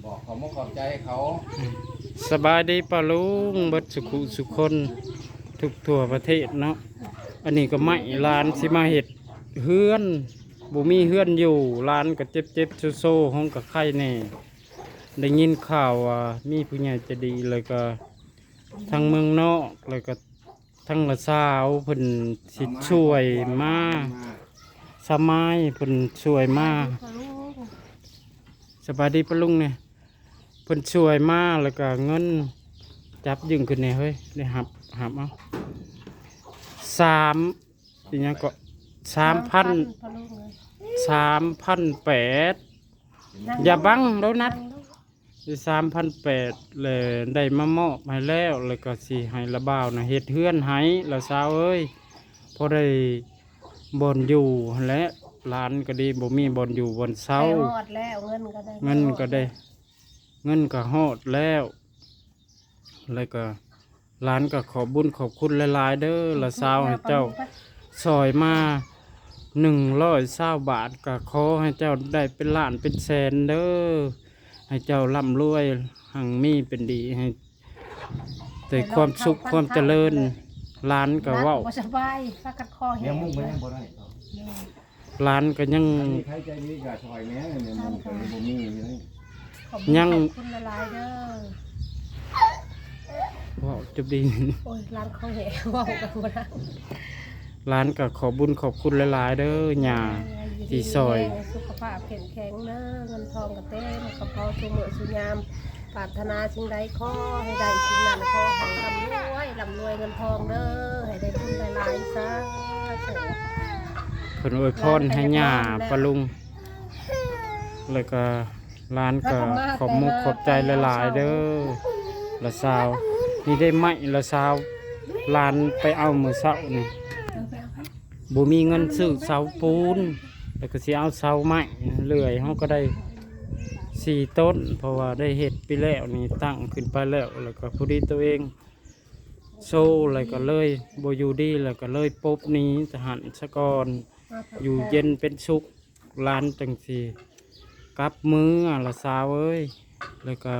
ຂອບ ຂອບມຸກຂອບໃຈເຂົາ. ສະບາຍດີປ້າລຸງເບິດສຸຂຸສຸຄົນ ທຸກທົ່ວປະເທດເນາະ. ອັນນີ້ກໍໄມ້ຫຼານຊິມາເຮັດເຮືອນ ບໍ່ມີເຮືອນຢູ່. ຫຼານກໍເຈັບໆໂຊໆ ຫ້ອງກໍໄຂ້ແດ່. ໄດ້ຍິນຂ່າວວ່າມີຜູ້ໃຫຍ່ໃຈດີ ແລ້ວກໍທາງເມືອງນອກ ແລ້ວກໍ ທາງລາວສາວເພິ່ນຊິຊ່ວຍມາ ສາວມາຍເພິ່ນຊ່ວຍມາ. ສະບາຍດີປ້າລຸງແດ່. ເພິ່ນຊ່ວຍມາ ແລ້ວກໍເງິນ ຈັບຍື່ນຂຶ້ນແດ່ເຮີ້ຍ. ໄດ້ຮັບ ຮັບເອົາ ສາມ ອີຫຍັງເກາະ ສາມພັນ ສາມພັນແປດ ຢ່າບັງໂດນັດ. ສາມພັນແປດ ແລະ ໄດ້ມາມອບໃຫ້ແລ້ວ ແລ້ວກໍຊິໃຫ້ລາວບ່າວນະເຮັດເຮືອນໃຫ້ ລາວສາວເອີຍ. ພໍໄດ້ບ່ອນຢູ່ຫັ້ນແຫຼະ. ຫຼານກໍດີ ບໍ່ມີບ່ອນຢູ່ບ່ອນເຊົາ. ໃກ້ຮອດແລ້ວ ເງິນກໍໄດ້ ເງິນກໍໄດ້ ເງິນກໍຮອດແລ້ວ. ແລ້ວກໍ ຫຼານກໍຂອບບຸນຂອບຄຸນຫຼາຍໆເດີ ລາວສາວ ໃຫ້ເຈົ້າຊ່ອຍມາໜຶ່ງຮ້ອຍຊາວບາດ ກໍຂໍໃຫ້ເຈົ້າໄດ້ເປັນລ້ານເປັນແສນເດີ. ໃຫ້ເຈົ້າລ່ຳລວຍຮັ່ງມີເປັນດີ ໃຫ້ແຕ່ຄວາມສຸກຄວາມຈະເລີນ. ຫຼານກໍເວົ້າ ບໍ່ສະບາຍ ພາກັນຄໍແຫ້ງ ແນວມຸງກໍຍັງບໍ່ໄດ້. ຫຼານກໍຍັງ ໃຜໃຈດີກໍຊ່ອຍແດ່ ແນວມຸງກໍຍັງບໍ່ມີຢູ່ເດ້. ຂອບຄຸນ ຍັງ ຂອບຄຸນຫຼາຍໆເດີ. ເວົ້າຈົບດີ ໂອ້ຍ ຫຼານຄໍແຫ້ງ ເວົ້າກັນບໍ່ໄດ້. ຫຼານກໍຂອບບຸນຂອບຄຸນຫຼາຍໆເດີ ຍ່າ ທີ່ຊ່ອຍ. ສຸຂະພາບເຂັ້ມແຂງເດີ ເງິນທອງກໍເຕັມກະເປົາສູ່ມື້ສູ່ຍາມ. ປາດຖະໜາສິ່ງໃດຂໍໃຫ້ໄດ້ສິ່ງນັ້ນ ຂໍໃຫ້ລ່ຳລວຍ ລ່ຳລວຍເງິນທອງເດີ ໃຫ້ໄດ້ບຸນຫຼາຍໆ ສາທຸ. ເພິ່ນອວຍພອນໃຫ້ຍ່າປ້າລຸງ ແລ້ວກໍຫຼານກໍຂອບມຸກຂອບໃຈຫຼາຍໆເດີ ລາວສາວ. ນີ້ໄດ້ໄມ້ລາວສາວ ຫຼານໄປເອົາມື້ເຊົ້ານີ້. ບໍ່ມີເງິນຊື້ເສົາປູນ ແລ້ວກໍຊິເອົາເສົາໄມ້ເລື່ອຍ ເຮົາກໍໄດ້ສີ່ຕົ້ນ ເພາະວ່າໄດ້ເຮັດໄປແລ້ວນີ້ ຕັ້ງຂຶ້ນໄປແລ້ວ ແລ້ວກໍພໍດີໂຕເອງໂຊ ແລ້ວກໍເລີຍບໍ່ຢູ່ດີ ແລ້ວກໍເລີຍປົບໜີຕະຫັ້ນສະກ່ອນ. ຢູ່ເຢັນເປັນສຸກ ຫຼານຈັ່ງຊິກັບເມືອລະສາວເອີຍ. ແລ້ວກໍ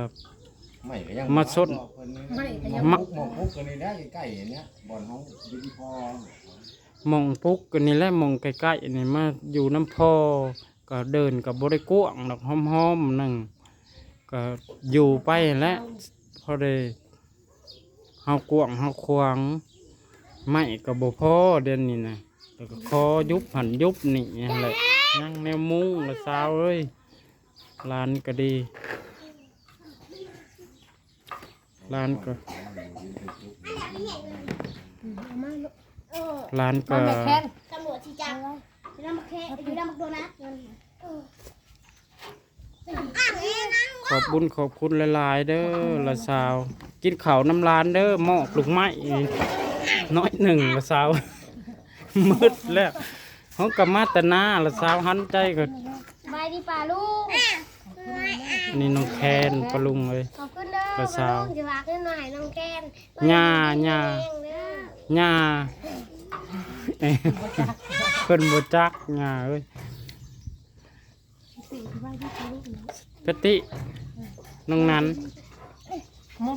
ໄມ້ກໍຍັງ ມາຊົນ ເພິ່ນນີ້ ໄມ້ກໍຍັງ ມາ ປຸກ ໝ່ອງປຸກກໍນີ້ແຫຼະ ໃກ້ໆນີ້ ບ່ອນເຮົາຢູ່ທີ່ພໍ່ ໝ່ອງປຸກກໍນີ້ແຫຼະ ໝ່ອງໃກ້ໆນີ້ ມາຢູ່ນຳພໍ່ ກໍເດີນກໍບໍ່ໄດ້ກວ້າງດອກ ຫອມໆໜຶ່ງ ກໍຢູ່ໄປຫັ້ນແຫຼະ ພໍໄດ້ ເຮົາກວ້າງເຮົາຂວາງ ໄມ້ກໍບໍ່ພໍດຽວນີ້ນະ ແລ້ວກໍຂໍຍຸບຫັ້ນຍຸບນີ້ຫັ້ນແຫຼະ. ຍັງແນວມຸງລະສາວເອີຍ ຫຼານກໍດີ ຫຼານກໍ ອືມ ເອົາມາລູກ ຫຼານກໍ ຕຳຫຼວດຊິຈັບ ຢູ່ນຳບັກແຄ ຢູ່ນຳບັກໂດນັດ. ຂອບບຸນຂອບຄຸນຫຼາຍໆເດີ ລະສາວ ກິນເຂົ້ານຳຫຼານເດີ ມອບລູກໄມ້ໜ້ອຍໜຶ່ງ ລະສາວ ໝົດແລ້ວ ເຮົາກໍມາແຕ່ນາ ລະສາວ ຫັນໃຈກໍ ສະບາຍດີປ້າລຸງ ອັນນີ້ນ້ອງແຄນ ປ້າລຸງເອີຍ ຂອບຄຸນເດີ ລະສາວ ປ້າລຸງ ຊິຝາກເງິນມາໃຫ້ນ້ອງແຄນ ຍ່າ ຍ່າ ຍ່າ ເພິ່ນບໍ່ຈັກ ຍ່າເອີຍ. ປະຕິ ນ້ອງນັນ ອືມ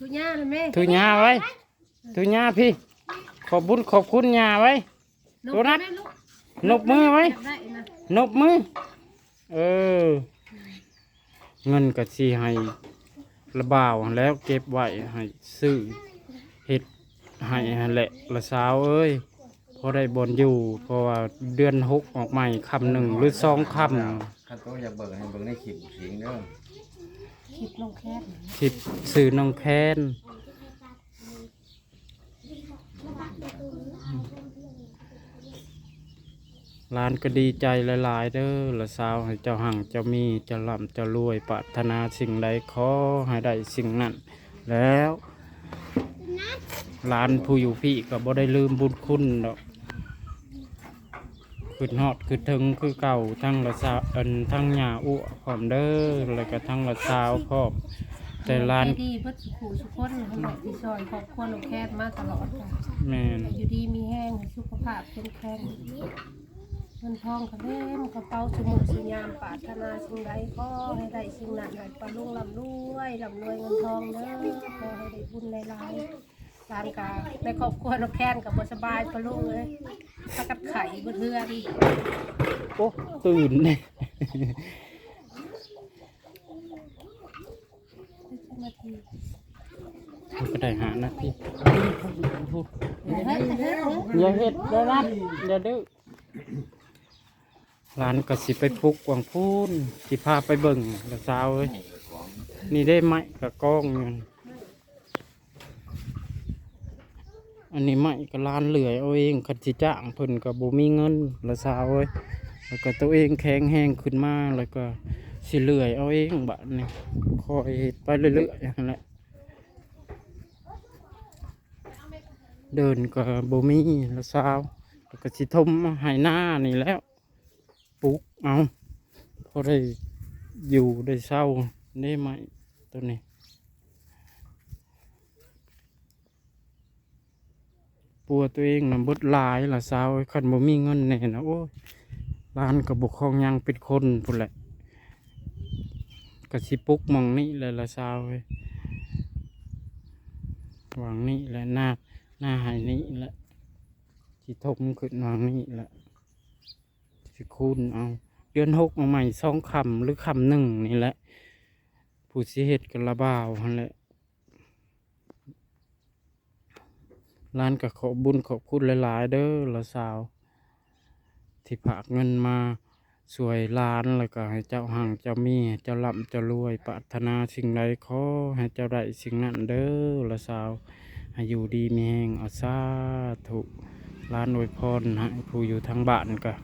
ທຸຍ່າແມ່ ທຸຍ່າໄວ້ ທຸຍ່າພີ່ ຂອບບຸນຂອບຄຸນຍ່າໄວ້ ໂດນັດ ນົບມືໄວ້ ນົບມື ເອີ. ເງິນກໍຊິໃຫ້ລະບ່າວຫັ້ນແຫຼະ ເກັບໄວ້ໃຫ້ຊື້ເຮັດໃຫ້ຫັ້ນແຫຼະ ລະສາວເອີຍ ພໍໄດ້ບ່ອນຢູ່ ເພາະວ່າເດືອນຫົກອອກໃໝ່ ຄ່ຳໜຶ່ງ ຫຼື ສອງຄ່ຳ. ຄັນໂຕຢາກເບິ່ງໃຫ້ເບິ່ງໃນຄລິບເອງເດີ ຄລິບນ້ອງແຄນ ຄລິບຊື່ນ້ອງແຄນ. ຫຼານກໍດີໃຈຫຼາຍໆເດີ ລະສາວ ໃຫ້ເຈົ້າຮັ່ງເຈົ້າມີ ເຈົ້າລ່ຳເຈົ້າລວຍ ປາດຖະໜາສິ່ງໃດຂໍໃຫ້ໄດ້ສິ່ງນັ້ນແລ້ວ. ຫຼານຜູ້ຢູ່ພີ້ກໍບໍ່ໄດ້ລືມບຸນຄຸນດອກ ຄຶດຮອດຄຶດເຖິງຄືເກົ່າ ທັງລະສາວ ອັນ ທັງຍ່າອ້ວພ້ອມເດີ ແລ້ວກໍທັງລະສາວພ້ອມ ແຕ່ຫຼານ ໃຈດີເບິດສຸຂູສຸຄົນ ທີ່ຊ່ອຍຄອບຄົວນ້ອງແຄນມາຕະຫຼອດ. ແມ່ນ ໃຫ້ຢູ່ດີມີແຮງ ໃຫ້ສຸຂະພາບເຂັ້ມແຂງ. ເງິນທອງກະເຕັມກະເປົາ ຊຸມື້ຊຸຍາມ ປາດຖະໜາສິ່ງໃດ ຂໍໃຫ້ໄດ້ສິ່ງນັ້ນ ໃຫ້ປ້າລຸງລ່ຳລວຍ ລ່ຳລວຍເງິນທອງເດີ ຂໍໃຫ້ໄດ້ບຸນຫຼາຍໆ. ຫຼານກະໃນຄອບຄົວນ້ອງແຄນກະບໍ່ສະບາຍ ປ້າລຸງເອີຍ ພາກັນໄຂ້ເບິດເຮືອນ. ໂອ້ ຕື່ນ ເຮົາກະໄດ້ຫ້ານາທີ. ຢ່າເຮັດ ຢ່າລັດ ຢ່າດື້. ຫຼານກະຊິໄປປຸກຫວ່າງພຸ້ນ ຊິພາໄປເບິ່ງລະສາວເອີຍ. ນີ້ເດ້ ໄມ້ກະກອງຢູ່. ອັນນີ້ໄມ້ກະຫຼານເລື່ອຍເອົາເອງ ຄັນຊິຈ້າງເພິ່ນກະບໍ່ມີເງິນລະສາວເອີຍ. ແລ້ວກະໂຕເອງແຂງແຮງຂຶ້ນມາ ແລ້ວກະຊິເລື່ອຍເອົາເອງບາດນີ້ ຄ່ອຍເຮັດໄປເລື້ອຍໆຫັ້ນແຫຼະ. ເດີ່ນກະບໍ່ມີລະສາວ ແລ້ວກະຊິຖົມໄຮ່ນານີ້ແຫຼ້ວ ປຸກເອົາ ພໍໄດ້ຢູ່ໄດ້ເຊົາເດ້ ໄມ້ໂຕນີ້. ປົວໂຕເອງນະເບິດຫຼາຍລະສາວເອີຍ ຄັນບໍ່ມີເງິນແນ່ນະ ໂອ້ຍ ຫຼານກະບໍ່ຄອງຍັງເປັນຄົນພຸ້ນແຫຼະ. ກະຊິປຸກໝ່ອງນີ້ແຫຼະລະສາວເອີຍ ຫວ່າງນີ້ແຫຼະ ນາ ນາໄຮ່ນີ້ແຫຼະ ຊິຖົມຂຶ້ນຫວ່າງນີ້ແຫຼະ ຊິຄູນເອົາ. ເດືອນຫົກເອົາໃໝ່ສອງຄ່ຳ ຫຼືຄ່ຳໜຶ່ງນີ້ແຫຼະ ຜູ້ຊິເຮັດກະລະບ່າວຫັ້ນແຫຼະ. ຫຼານກະຂອບບຸນຂອບຄຸນຫຼາຍໆເດີລະສາວ ທີ່ຝາກເງິນມາຊ່ວຍຫຼານ ແລ້ວກະໃຫ້ເຈົ້າຮັ່ງເຈົ້າມີ ໃຫ້ເຈົ້າລ່ຳເຈົ້າລວຍ ປາດຖະໜາສິ່ງໃດຂໍໃຫ້ເຈົ້າໄດ້ສິ່ງນັ້ນເດີລະສາວ ໃຫ້ຢູ່ດີມີແຮງ ເອົາ ສາທຸ. ຫຼານອວຍພອນໃຫ້ຜູ້ຢູ່ທາງບ້ານກະ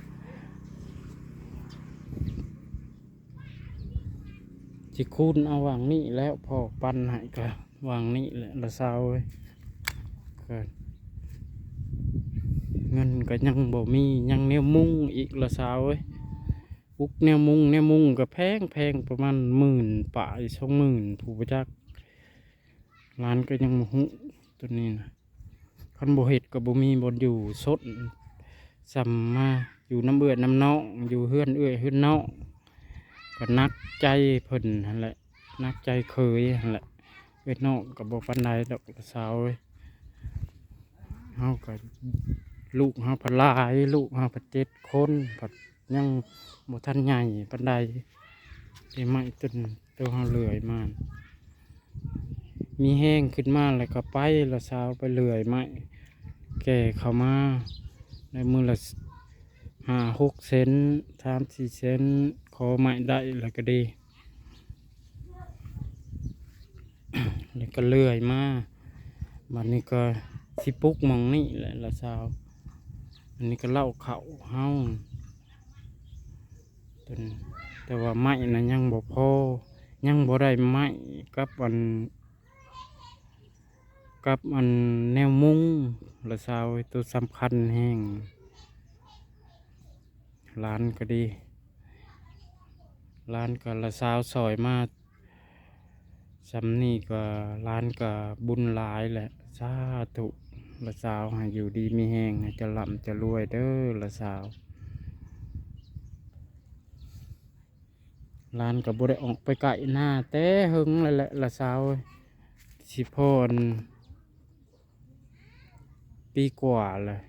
ຊິຄູນເອົາຫວ່າງນີ້ແຫຼະ ພໍ່ປັນໃຫ້ກະ ຫວ່າງນີ້ແຫຼະລະສາວເອີຍ ກະເງິນກະຍັງບໍ່ມີ ຍັງແນວມຸງອີກລະສາວເອີຍ. ປຸກແນວມຸງ ແນວມຸງກະແພງໆ ປະມານໝື່ນປາຍ ສອງໝື່ນ ຜູ້ບໍ່ຈັກ. ຫຼານກະຍັງບໍ່ຮູ້ໂຕນີ້ນະ ຄັນບໍ່ເຮັດກະບໍ່ມີບ່ອນຢູ່ຊົນ ສ່ຳມາຢູ່ນຳເອື້ອຍນຳນ້ອງ ຢູ່ເຮືອນເອື້ອຍເຮືອນນ້ອງ ກະໜັກໃຈເພິ່ນຫັ້ນແຫຼະ ໜັກໃຈເຂີຍຫັ້ນແຫຼະ. ເອື້ອຍນ້ອງກະບໍ່ປານໃດດອກສາວເອີຍ ເຮົາກະ ລູກເຮົາພັດຫຼາຍ ລູກເຮົາພັດເຈັດຄົນ ພັດຍັງບໍ່ທັນໃຫຍ່ປານໃດ ໄມ້ຕົ້ນໂຕເຮົາເລື່ອຍມາ ມີແຮງຂຶ້ນມາແລ້ວກະໄປລະສາວ ໄປເລື່ອຍໄມ້ ແກ່ເຂົ້າມາ ໄດ້ມື້ລະຫ້າຫົກເຊັນ ສາມສີ່ເຊັນ ຂໍໄມ້ໄດ້ແລ້ວກະດີ ແລ້ວກະເລື່ອຍມາ. ບາດນີ້ກະຊິປຸກໝ່ອງນີ້ແຫຼະລະສາວ ອັນນີ້ກະເລົ້າເຂົ້າເຮົາ ແຕ່ວ່າໄມ້ນະຍັງບໍ່ພໍ ຍັງບໍ່ໄດ້ໄມ້ກັບອັນ ກັບອັນແນວມຸງລະສາວເອີຍ ໂຕສຳຄັນແຮງ. ຫຼານກະດີ ຫຼານກະລະສາວຊ່ອຍມາ ສ່ຳນີ້ກະຫຼານກະບຸນຫຼາຍແຫຼະ ສາທຸ ລະສາວໃຫ້ຢູ່ດີມີແຮງ ໃຫ້ຈະລ່ຳຈະລວຍເດີລະສາວ. ຫຼານກະບໍ່ໄດ້ອອກໄປໄກນາແຕ່ເຫິງແລ້ວແຫຼະລະສາວເອີຍ ຊິພໍອັນ ປີກວ່າແລ້ວ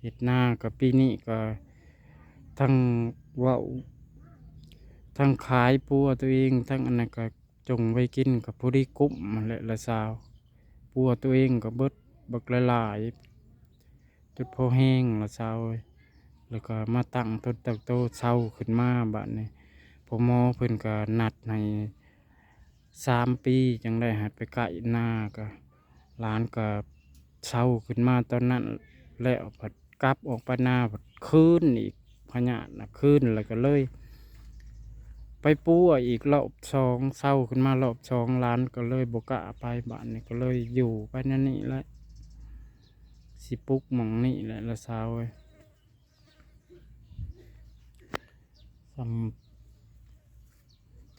ເຮັດນາກະປີນີ້ກະທັງເວົ້າ ທັງຂາຍປົວໂຕເອງ ທັງອັນນັ້ນກະຈົ່ງໄວ້ກິນກະພໍດີກຸ້ມຫັ້ນແຫຼະລະສາວ. ປົວໂຕເອງກະເບິດບັກຫຼາຍໆ ຈົນພໍແຮງລະສາວເອີຍ ແລ້ວກະມາຕັ້ງຕົນຕັ້ງໂຕເຊົາຂຶ້ນມາບາດນີ້ ພໍ່ໝໍເພິ່ນກະນັດໃຫ້ ສາມປີຈັ່ງໄດ້ໃຫ້ໄປໄກນາ ກະຫຼານກະເຊົາຂຶ້ນມາຕອນນັ້ນ ແລ້ວພັດກັບອອກໄປນາ ພັດຄືນອີກ ພະຍາດນະຄືນ ແລ້ວກະເລີຍໄປປົວອີກລອບສອງ ເຊົາຂຶ້ນມາລອບສອງ ຫຼານກະເລີຍບໍ່ກ້າໄປ ບາດນີ້ກະເລີຍຢູ່ໄປແນວນີ້ແຫຼະ ຊິປຸກໝ່ອງນີ້ແຫຼະລະສາວເອີຍ. ສ່ຳ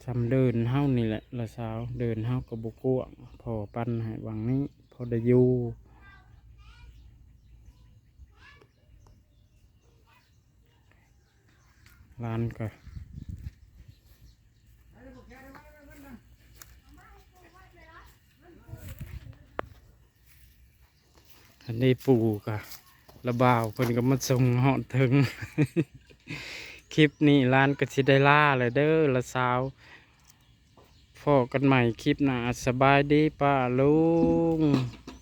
ສ່ຳເດີ່ນເຮົານີ້ແຫຼະລະສາວ ເດີ່ນເຮົາກະບໍ່ກວ້າງ ພໍປັນໃຫ້ຫວ່າງນີ້ ພໍໄດ້ຢູ່. ຫຼານກໍ ອັນນີ້ປູ່ກະລະບ່າວເພິ່ນກໍມາສົ່ງຮອດເທິງ. ຄລິບນີ້ຫຼານກໍຊິໄດ້ລາແລ້ວເດີລະສາວ. ພໍ້ກັນໃໝ່ຄລິບໜ້າ. ສະບາຍດີປ້າລຸງ.